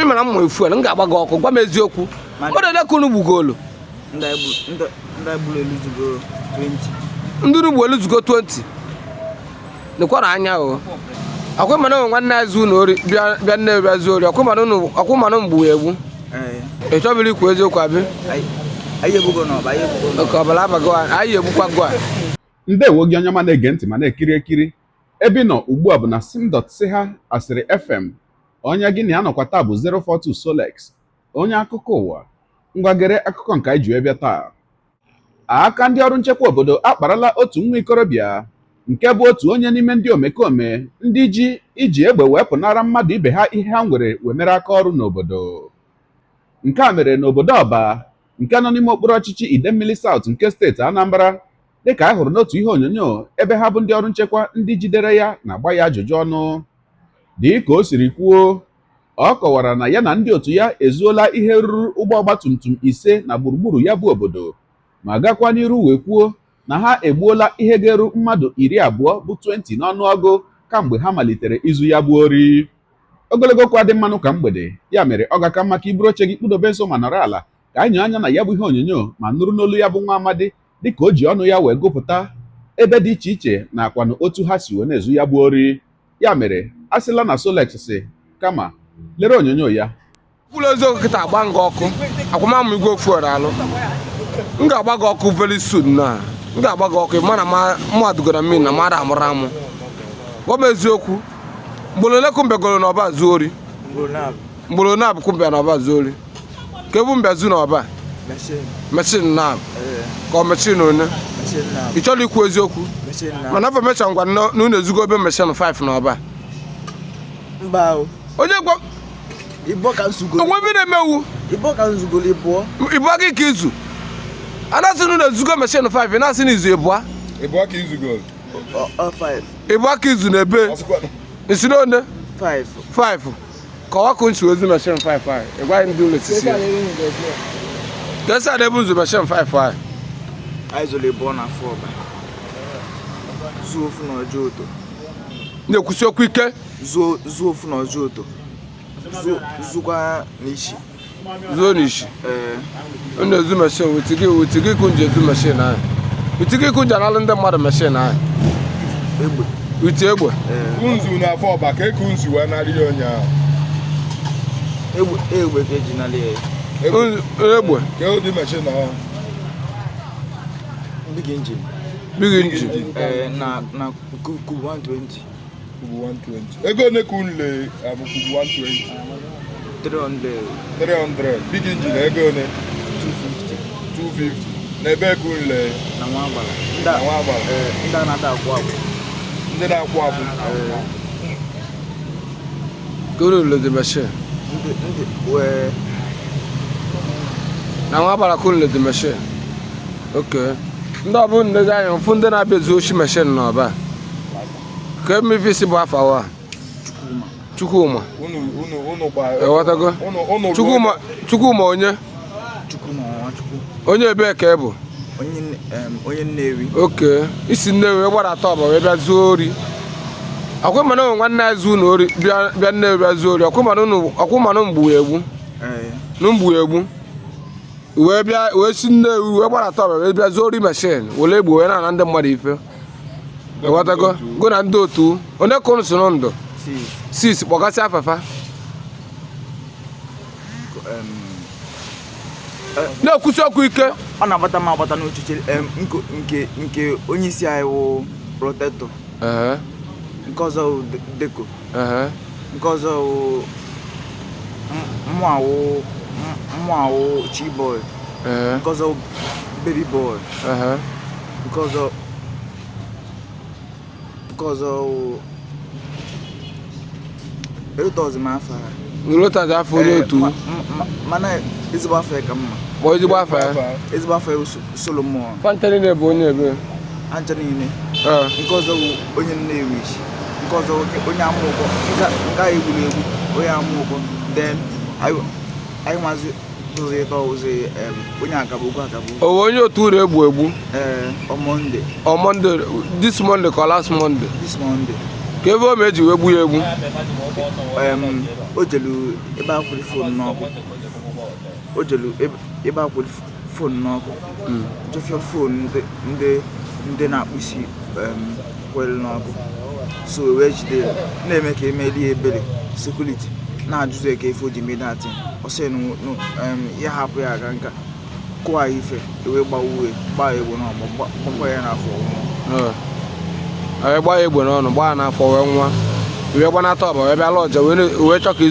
Onye mara mma fuel, m ga-agba gị ọkụ. Gwa m eziokwu, mmadụ ole ka unu gbugolu? Ndị gburu eluzugo 20. Ndị unu gbu eluzugo 20. Nekwara anya o, ọkwa mana ụmụ nwanne anyị zu unu ori, bịa bịa nne, bịa zuo ori. Ọkwa mana unu, ọkwa mana unu gbu ya egbu. Ee. Ị chọbiri ikwu eziokwu, abi? Anyị egbugo n'ọba, anyị egbugo n'ọba. Oke ọbara abago, anyị egbukwa gụ a. Ndewo gị, onye ọma na-ege ntị ma na-ekiri ekiri. Ebe ị nọ ugbu a bụ na sim.si ha asịrị FM. Onye gị na ya nọkwa taa bụ 042 Solex, onye akụkọ ụwa. Ngwagere akụkọ nke anyị ji wee bịa taa. Aka ndị ọrụ nchekwa obodo akparala otu nwa ikorobịa nke bụ otu onye n'ime ndị omekome ndị ji iji egbe wee pụnara mmadụ ibe ha ihe ha nwere wee mere aka ọrụ n'obodo. Nke a mere n'obodo Ọba nke nọ n'ime okpuru ọchịchị Idemmili South nke steeti Anambra, dịka a hụrụ n'otu ihe onyonyo ebe ha bụ ndị ọrụ nchekwa ndị jidere ya na-agba ya ajụjụ ọnụ. Dị ka o siri kwuo, ọ kọwara na ya na ndị otu ya ezuola ihe ruru ụgbọ ọgbatumtum 5 na gburugburu ya bụ obodo, ma gakwa n'iru wee kwuo na ha egbuola ihe ga-eru mmadụ 20 bụ 20 n'ọnụọgụ kamgbe ha malitere izu ya bụ ori. Ogologo okwu adị mmanụ ka mgbede ya mere ọ ga-aka mma ka iburu oche gị kpụdobe nso ma nọrọ ala ka anyị nyoo anya na ya bụ ihe onyonyo ma nụrụ n'olu ya bụ nwa amadi, dịka o ji ọnụ ya wee gụpụta ebe dị iche iche na akwanụ otu ha si wee na-ezu ya bụ ori. Ya mere a sịla na Solex si, kama lere onyonyo ya. Kwuru eziokwu kịta, agba nga ọkụ akwamamụ igwe fuel alụ. M ga-agba gị ọkụ very soon. Na m ga-agba gị ọkụ mana mmadụ goro mmiri na mmadụ amụrụ amụ. Gwa m eziokwu, mgboro ole kụmbegoro n'ọba zuo ori? Mgboro na abụ kụmbịa n'ọba zuo ori ka ebu mbịa zu n'ọba? Machine. Machine na Ee. ka ọ machine one? Machine na. Ị chọrọ ikwu eziokwu? Machine na. Mana afọ mecha ngwa na unu ezugo ebe machine 5 n'ọba. Mba o. Onye gwa? Ịbọ ka nzugolo. Onwe ebe na-emewu. Ịbọ ka nzugolo, ịbụọ. Ịbụa gị ka izu a na-asị na unu ezugo machine 5, ị na-asị na izu ịbụa. Ịbụọ ka izugoro? Ọ 5. Ịbụa ka izu na ebe isi na one? 5. 5 kọwa ka nsi ozu machine 5 ahụ. Ị gwaghị ndị ụlọ etiti ya ka esi ada ebe nzu machine 5 ahụ. Anyị zụrụ ịbụọ na afọ ọba. Zuo ofu na ọjọọ oto. Na-ekwusi okwu ike. Zuo zuo ofu na ọjọọ oto. Zuo zukwa n'isi. Zuo n'isi? Ee. Unu ezu machine with gị, with gị ka nji ezu machine ahụ, with gị ka nji analụ ndị mmadụ machine ahụ? Egbe. With egbe? Ee. Nzu n'afọ ọba ka eku nsi wee narị ya ụnyaahụ. Egbe, egbe ka eji nalị ya. Egbe. Ka ụdị machine ahụ? Big engine. Big engine? Ee, na kubu 120. Kubu 120. Ego ole ka unu le abụ kubu 120? 300. 300. Big engine, ego ole? 250. 250. Na ebe ka unu le? Na nwa agbara. Na nwa agbara. Ee, ndị a na-ata akwụ akwụ. Ndị na-akwụ akwụ. Ee. Ka unu lede machine? Ndị wee. Na nwa agbara ka unu lede machine. Ok, ndị ọbụla ndị anya mfụ ndị na-abịa ezu oshi machine n'ọba ka eme isi bụ afọ awa. Chukwuma. Chukwuma. Unu gba. Ịghọtago? Unu Chukwuma, Chukwuma onye? Chukwuma Nwachukwu. Onye ebee ka ị bụ? Onye Nnewi. Oke isi Nnewi gbara atọ ọba wee bịa zuo ori. Ọkwa mana ụmụ nwanne anyị zuo unu ori, bịa bịa Nnewi bịa zuo ori. Ọkwa mana unu, ọkwa mana unu gburu egbu? Ee. Na mgbu egbu wee bịa wee si Nnewi wee gbara atọ ọba wee bịa zuo ori machine, were egbe wee na-ana ndị mmadụ ife. Ịghọtago? Go na ndị otu onye ka unu si nụ ndụ? Six. Six. Kpọgasị afafa. Na-ekwusi okwu ike. Ọ na-agbata m agbata n'uchiche. Nke onye isi anyị wụ Protector. Nke ọzọ wụ Deko. Nke ọzọ wụ mụawụ Chiboy. Nke ọzọ wụ Baby Boy. Nke ọzọ wụ erutozi m afọ ha. Nrotazi afọ onye otu. Mana ezigbo afọ ya ka mma. Kpọọ ezigbo afọ ya. Ezigbo afọ ya wụ Solomon. Fanta niile bụ onye ebe? Anja niile. Ee. Nke ọzọ wụ onye Nnewi. Nke ọzọ wụ onye Amaụkọ. Nke a egburu egbu, onye Amaụkọ. Then anyị nwazi ụzọ ịtọ wụzi onye Akabụ Ukwu, Akabụ Ukwu. Owe onye otu uru egbu egbu? Ee, on Monday. On Monday, this Monday ka ọ last Monday? This Monday. Ka ebe o ma eji wee gbu ya egbu? O jelu ebe akwụrụ phone n'ọkụ. O jelu ebe akwụrụ phone n'ọkụ. Jefia phone ndị na-akpụ isi kwere n'ọkụ. So wee jide ya na-eme ka emeli ya ebere. Security na-ajụzi ya ka ife o ji mee that thing. Ọ sị ya hapụ ya aga nka kụọ ya ife, ewee gbawuo ya, gbaa ya egbe n'ọgbọ, gbakwa ya n'afọ, nwụọ. Ee, gbaa ya egbe n'ọnụ, gbaa ya n'afọ, wee nwa wee gbanata Ọba, wee bịa lọja, wee chọ ka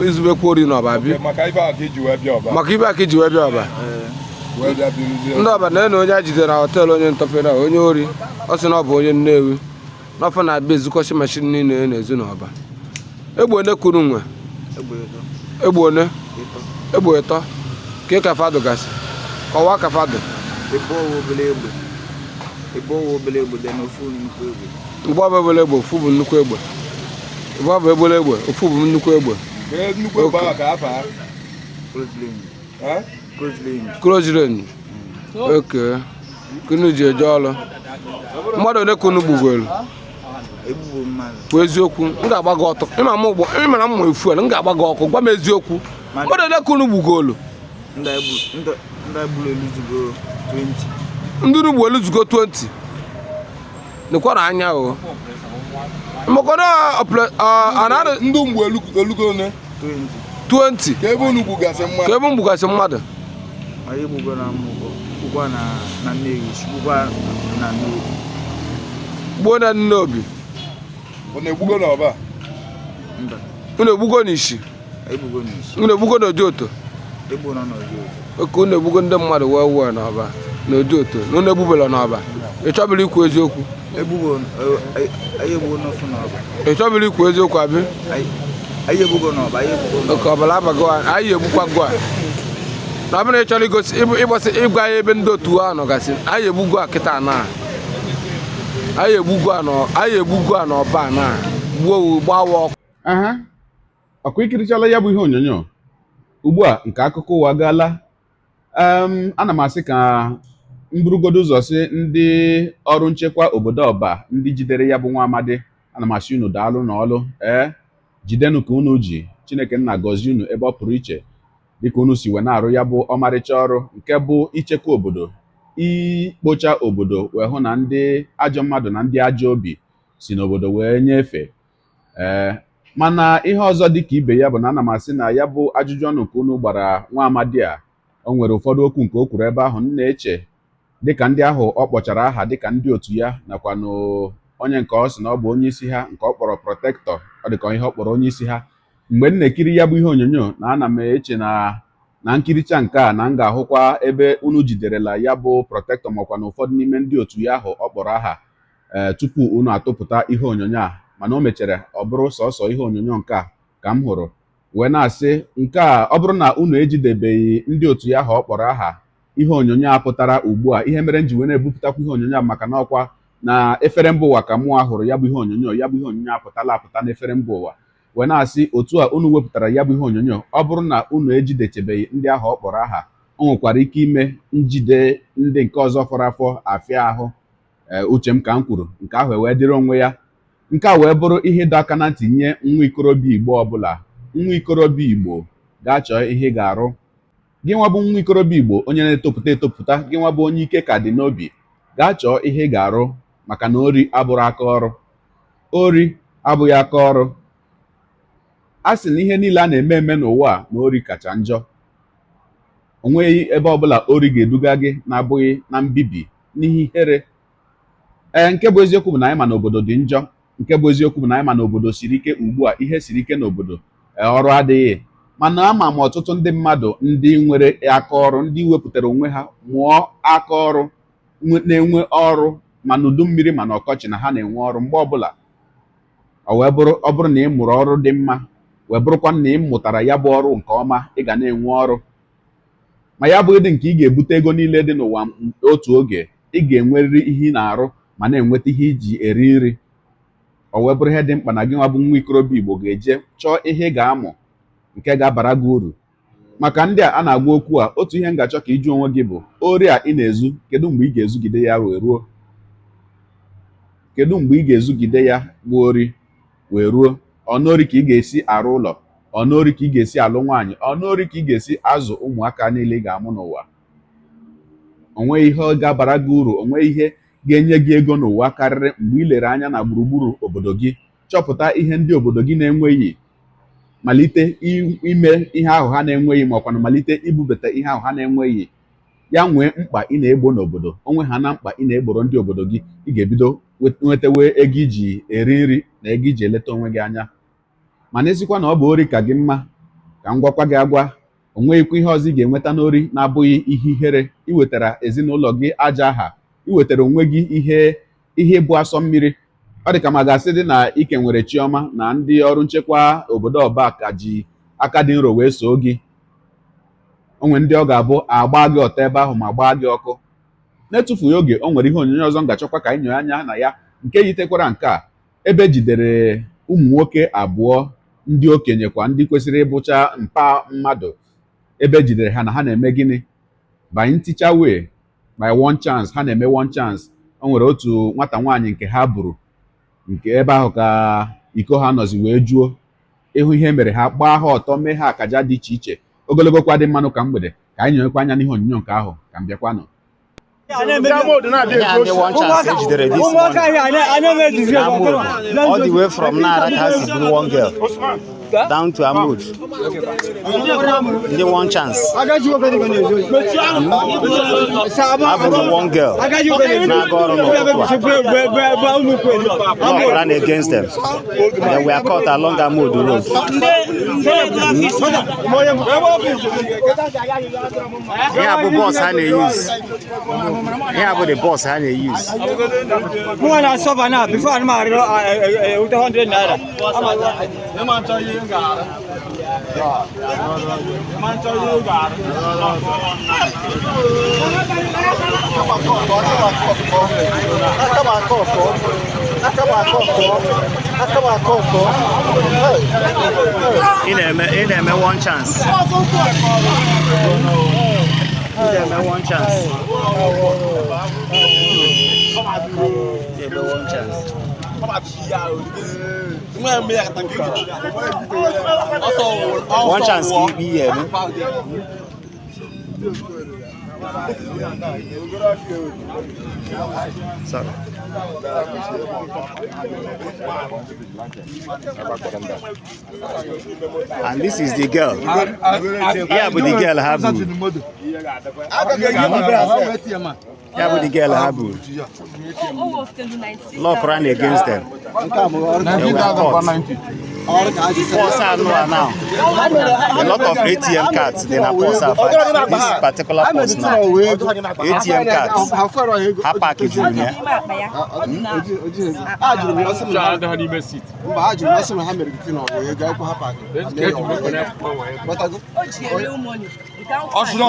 izubekwa ori n'Ọba bi. Maka ife a ka iji wee bịa Ọba? Maka ibe a ka iji wee bịa Ọba. Ee. Wee bịa biruzie. Ndị Ọba na-ene onye a jidere na hotel, onye ntọfere, onye ori. Ọ sị na ọ bụ onye Nnewi n'ọfọ na-abịa ezukọchi machine niile na-ezu n'Ọba. Egbe one kuru nwe? Egbe ịtọ. Egbe one? Ịtọ. Egbe ịtọ ka ị ka fadụ gasị, kọwaa ka fadụ. Ebe ọwa obele egbe, ebe ọwa obele egbe dị na ofu nnukwu egbe. Mgbe ọ bụ obele egbe, ofu bụ nnukwu egbe. Mgbe ọ bụ obele egbe, ofu bụ nnukwu egbe. Ka nnukwu egbe ahụ ka afa ha? Close range. Ha? Close range. Close range. Oke kunu ji eje ọrụ. Mmadụ one kunu gbugoro? Egbugbo mmadụ. Kwuo eziokwu, m ga-agba gị ọtọ. Ịma m ụgbọ, ịma na mma efu a, m ga-agba gị ọkụ. Gwa m eziokwu, mmadụ ole kunu gbugolu? Ndị egburu eluzugo 20. Ndị unu elu zugo 20, nekwara anya o maka na Ndị mgbe elugo one? 20. 20. Ka ebe unu gbugasị Ka mmadụ? ebe m gbugasị mmadụ? Anyị egbugo na Amụkọ, gbukwa na Nnewi, gbukwa na Nnobi. Gbuo na Nnobi. Ọ na-egbugo n'Ọba? Mba. Unu egbugo n'Ishi? Egbugo n'Ishi. Unu egbugo n'Ojoto? Egbugo nọ n'Ojoto. Oke, unu egbugo ndị mmadụ wee wee n'Ọba na Ojoto, na unu egbubela n'Ọba. Ị chọbụla ikwu eziokwu? Egbugo, anyị egbugo n'ofu n'Ọba. Ị chọbụla ikwu eziokwu, abi? Anyị egbugo n'Ọba, anyị egbugo n'Ọba. Oke, ọbara abago anyị, egbukwa go a na ọ bụrụ na ị chọrọ igosi ịgbasị ịgwa anyị ebe ndị otu ahụ nọgasị. Anyị egbugo a kịta na anyị egbugo a nọ, anyị egbugo a n'Ọba na gbuo owu, gbawa ọkụ. Aha, ọkwa ikirichala ya bụ ihe onyonyo ugbu a nke akụkọ ụwa gaala. Ana m asị ka m burugodo ụzọ sị ndị ọrụ nchekwa obodo Ọba, ndị jidere ya bụ nwa amadi, ana m asị unu daalụ n'ọlụ. Ee, jidenụ ka unu ji. Chineke nna gọzie unu ebe ọ pụrụ iche, dịka unu si wee na-arụ ya bụ ọmarịcha ọrụ nke bụ ichekwa obodo, ikpocha obodo, wee hụ na ndị ajọ mmadụ na ndị ajọ obi si n'obodo wee nyefee. Ee, mana ihe ọzọ dịka ibe ya bụ na ana m asị na ya bụ ajụjụ ọnụ nke unu gbara nwa amadi a, o nwere ụfọdụ okwu nke o kwuru ebe ahụ m na-eche, dịka ndị ahụ ọ kpọchara aha dịka ndị otu ya, nakwa na onye nke ọ sị na ọ bụ onye isi ha, nke ọ kpọrọ protector, ọ dịka ihe ọ kpọrọ onye isi ha. Mgbe m na-ekiri ya bụ ihe onyonyo, na ana m eche na nkiricha nke a na m ga-ahụkwa ebe unu jiderela ya bụ protector, makwa na ụfọdụ n'ime ndị otu ya ahụ ọ kpọrọ aha, ee, tupu unu atụpụta ihe onyonyo a. Mana o mechara ọ bụrụ sọsọ ihe onyonyo nke a ka m hụrụ, wee na-asị nke a, ọ bụrụ na unu ejidebeghị ndị otu ya ahụ ọ kpọrọ aha, ihe onyonyo a pụtara ugbu a, ihe mere m ji wee na-ebupụtakwa ihe onyonyo a, maka na ọkwa na efere mba ụwa ka mụa hụrụ ya bụ ihe onyonyo. Ya bụ ihe onyonyo apụtala apụta n'efere mba ụwa, wee na-asị otu a unu wepụtara ya bụ ihe onyonyo, ọ bụrụ na unu ejidechebeghị ndị ahụ ọ kpọrọ aha, o nwekwara ike ime njide ndị nke ọzọ fọrọ afọ afịa ahụ. Ee, uche m ka m kwuru nke ahụ wee dịrị onwe ya. Nke a wee bụrụ ihe ịdọ aka na ntị nye nwa ikorobịa Igbo ọbụla. Nwa ikorobịa Igbo, gaa chọọ ihe ị ga-arụ. Gị nwa bụ nwa ikorobịa Igbo, onye na-etopụta etopụta, gị nwa bụ onye ike ka dị n'obi, gaa chọọ ihe ị ga-arụ, maka na ori abụrụ aka ọrụ. Ori abụghị aka ọrụ. A sị na ihe niile a na-eme eme n'ụwa a, na ori kacha njọ. O nweghị ebe ọbụla ori ga-eduga gị na-abụghị na mbibi n'ihe ihere. Ee, nke bụ eziokwu bụ na anyị ma na obodo dị njọ. Nke bụ eziokwu bụ na anyị ma na obodo siri ike ugbu a, ihe siri ike n'obodo, ee, ọrụ adịghị. Mana ama m ọtụtụ ndị mmadụ ndị nwere aka ọrụ, ndị wepụtara onwe ha mụọ aka ọrụ, na-enwe ọrụ ma n'udu mmiri ma n'ọkọchị, na ha na-enwe ọrụ mgbe ọbụla. Ọ wee bụrụ, ọ bụrụ na ị mụrụ ọrụ dị mma, wee bụrụkwa na ị mụtara ya bụ ọrụ nke ọma, ị ga na-enwe ọrụ. Ma ya abụghị dị nke ị ga-ebute ego niile dị n'ụwa otu oge. Ị ga-enwerịrị ihe ị na-arụ ma na-enweta ihe iji eri nri. Ọ wee bụrụ ihe dị mkpa na gị nwa bụ nwa ikorobịa Igbo ga-eje chọọ ihe ị ga-amụ nke ga-abara gị uru. Maka ndị a na-agwa okwu a, otu ihe m ga-achọ ka ịjụ onwe gị bụ: ori a ị na-ezu, kedu mgbe ị ga-ezugide ya wee ruo? Kedu mgbe ị ga-ezugide ya bụ ori? Wee ruo ọ n'ori ka ị ga-esi arụ ụlọ, ọ n'ori ka ị ga-esi alụ nwaanyị, ọ n'ori ka ị ga-esi azụ ụmụaka niile ị ga-amụ n'ụwa. O nweghị ihe ọ ga-abara gị uru, o nweghị ihe ga-enye gị ego n'ụwa karịrị mgbe ị lere anya na gburugburu obodo gị, chọpụta ihe ndị obodo gị na-enweghị, malite ime ihe ahụ ha na-enweghị, ma ọkwanụ malite ibubata ihe ahụ ha na-enweghị. Ya nwee mkpa ị na-egbo n'obodo onwe ha na mkpa ị na-egboro ndị obodo gị, ị ga-ebido nwetawe ego iji eri nri na ego iji eleta onwe gị anya. Mana ịsịkwa na ọ bụ ori ka gị mma, ka m gwakwa gị agwa, o nweghịkwa ihe ọzọ ị ga-enweta n'ori na-abụghị ihe ihere. Iwetara ezinụlọ gị aja aha, iwetara onwe gị ihe bụ asọ mmiri. Ọ dị ka ma ga-asị dị na ike nwere chiọma na ndị ọrụ nchekwa obodo ọba ka ji aka dị nro wee soo gị. Onwe ndị ọ ga-abụ agba gị ọtọ ebe ahụ ma gbaa gị ọkụ. Na-etufughị oge, o nwere ihe onyonyo ọzọ m ga-achọkwa ka anyị nyoo anya na ya, nke yitekwara nke a, ebe ejidere ụmụ nwoke abụọ, ndị okenye kwa, ndị kwesịrị ịbụcha mpa mmadụ, ebe ejidere ha na ha na-eme gịnị? By nticha way, by one chance, ha na-eme one chance. O nwere otu nwata nwaanyị nke ha buru, nke ebe ahụ ka iko ha nọzi wee juo. Ịhụ ihe mere ha, gbaa ha ọtọ, mee ha akaja dị iche iche. Ogologo kwa dị mmanụ ka mgbede, ka anyị nyonyekwa anya n'ihe onyonyo nke ahụ ka m bịakwanụ. Ihe a ndị one chance ejidere this morning na Amod, all the way from Nara ka ha si buru one girl down to Amod. Ndị one chance ha buru one girl na-aga ọrụ n'ụtụtụ a. Law ran against them. They were caught along Amod Road. Ihe a bụ bus ha na-use. Ihe a bụ the bus ha na-use. Mụ na sọfa na before anụ m arịrịọ ewute 100 naira. Ị na-eme one chance. Ị na-eme one chance. Ị na-eme one chance. One chance ka ikpe ihe eme. Sorry. And this is the girl. Yeah, but the girl ha buru. Yeah, but the girl ha buru. Law ran against them. They were caught. Pause anụ a now. A lot of ATM cards dị na purse a. This particular purse now. ATM cards. Ha pack juru ya. Mba, ajụrụ m, asị m ha mere gị na ọgwụ ego akwụkwọ ha paakị. Ọ sị na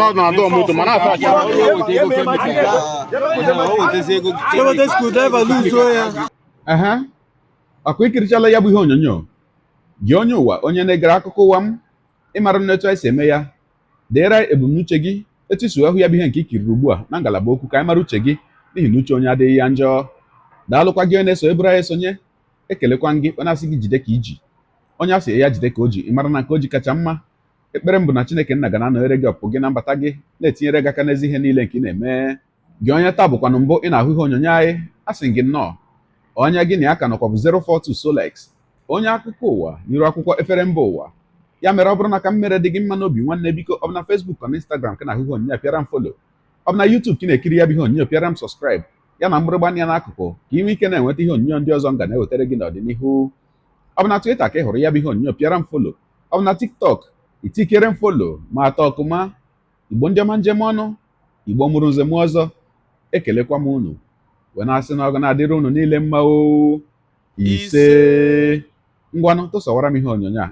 ọ na-adọ moto mana afọ achọ. Ehe, ọkwa ikirichala ya bụ ihe onyonyo gị, onye ụwa, onye na-egere akụkọ ụwa m. Ịmara n'etu anyị si eme ya, deere ebumnuche gị etu isi wee hụ ya bụ ihe nke ikiriri ugbu a na ngalaba okwu, ka anyị mara uche gị, n'ihi na uche onye adịghị ya njọ. Daalụkwa gị onye na-eso eburu anyị esonye. Ekelekwa gị onye asị gị jide ka iji, onye asị ya jide ka o ji. Ịmara na nke o ji kacha mma. Ekpere m bụ na Chineke nna ga na-anọnyere gị, ọpụpụ gị na mbata gị, na-etinyere gị aka n'ezi ihe niile nke ị na-eme. Gị onye taa bụkwanụ mbụ ị na-ahụ ihe onyonyo anyị, asị gị nnọọ. Onye gị na ya ka nọkwa bụ 042 Solex, onye akụkọ ụwa n'iru akwụkwọ efere mba ụwa. Ya mere, ọ bụrụ na ka m mere dị gị mma n'obi, nwanne, biko, ọ bụ na Facebook ọ na Instagram ka na-ahụ ihe onyonyo a, pịara m follow. Ọ bụ na YouTube ka ị na-ekiri ya bụ ihe onyonyo, pịara m subscribe, ya na mgbịrịgba ya n'akụkụ, ka ị nwee ike na-enweta ihe onyonyo ndị ọzọ m ga na-ewetara gị n'ọdịnihu. Ọ bụ na Twitter ka ị hụrụ ya bụ ihe onyonyo, pịara m follow. Ọ bụ na TikTok, itikere m follow ma atọ ọkụma. Igbo ndị ọma, njem ọnụ, Igbo mụrụ nze m ọzọ, ekelekwa m unu wee na-asị na ọ ga na-adịrị unu niile mma o. Ise. Ngwanụ, tụsawara m ihe onyonyo a,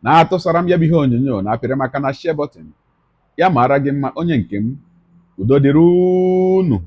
na-atụsara m ya bụ ihe onyonyo, na-apịrị m aka na share button. Ya mara gị mma, onye nke m. Udo dịrị unu.